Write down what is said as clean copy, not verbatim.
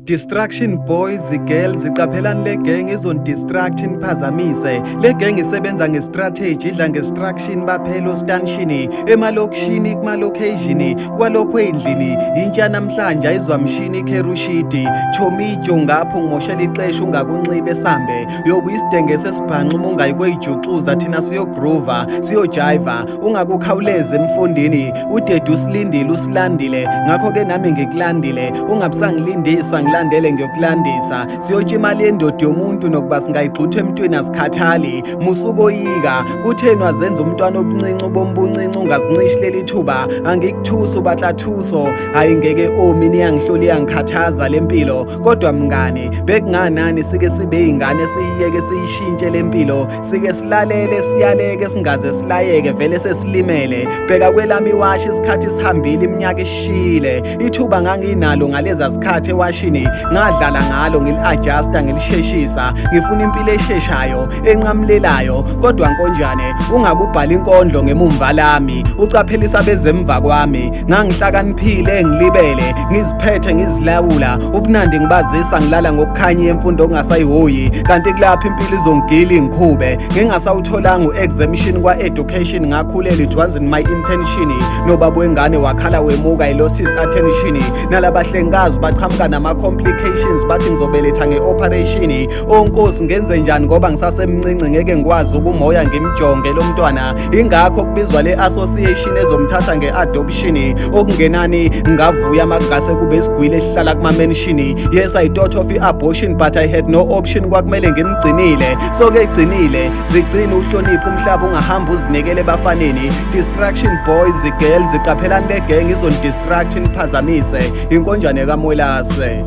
Distraction boys, girls, qaphelani le gang izonidistract niphazamise. Le gang isebenza ngestrategy, idla ngestruction baphela ostanshini, emalokishini kumalocation, kwalokho endlini. Intsha namhlanje ayizwa mshini kherushidi. Chomijo ngapho ngimoshela ixesha ungakunxibe sambe. Yobe isidenge sesibhanxa uma ungayi koyijuxuza thina siyogroova, siyojiva, ungakukhawuleza emfundini. Udede usilindile usilandile, ngakho ke nami ngikulandile. Ungabusangilindisa ngilandele ngiyokulandisa. Siyotsha imali yendoda yomuntu nokuba singayigxutha emntwini asikhathali. Musukoyika, kutheni wazenza umntwana obuncinci ubombuncinci ungazincishi leli thuba. Angikuthusi ubatlathuso, hayi ngeke omi niyangihlola iyangikhathaza lempilo. Kodwa mngani, bekunganani sike sibe ingane siyiyeke siyishintshe lempilo, sike silalele siyaleke singaze silayeke vele sesilimele. Bheka kwelami iwashi isikhathi sihambile iminyaka ishile. Ithuba nganginalo ngaleza sikhathi ewashini ngadlala ngalo ngili-adjusta ngilisheshisa ngifuna impilo esheshayo enqamulelayo. Kodwa nkonjane ungakubhala inkondlo ngemumva lami uqaphelisa bezemva kwami. Ngangihlakaniphile ngilibele ngiziphethe ngizilawula ubunandi ngibazisa ngilala ngokukhanya imfundo okungasayihoyi kanti kulapho impilo izongigila ingikhube ngingasawutholanga u-exemption kwa-education ngakhulela it wasn't my intention. Nobaba wengane wakhala wemuka i-lost his attention nalabahlengikazi baqhamuka nama-complications bathi ngizobeletha nge-operation. Onkosi ngenze njani ngoba ngisasemncinci ngeke ngikwazi ukumoya ngimjonge lo mntwana ingakho kubizwa le association ezomthatha nge-adoption okungenani ngavuya makungase kube isigwili esihlala kuma-mansion. Yes, I thought of i-abortion, but I had no option, kwakumele ngimgcinile. So ke gcinile zigcine uhloniphe umhlaba ungahamba uzinikele ebafaneni. Distraction boys, girls, qaphelani le gang izonidistract niphazamise. Inkonjane kaMwelase.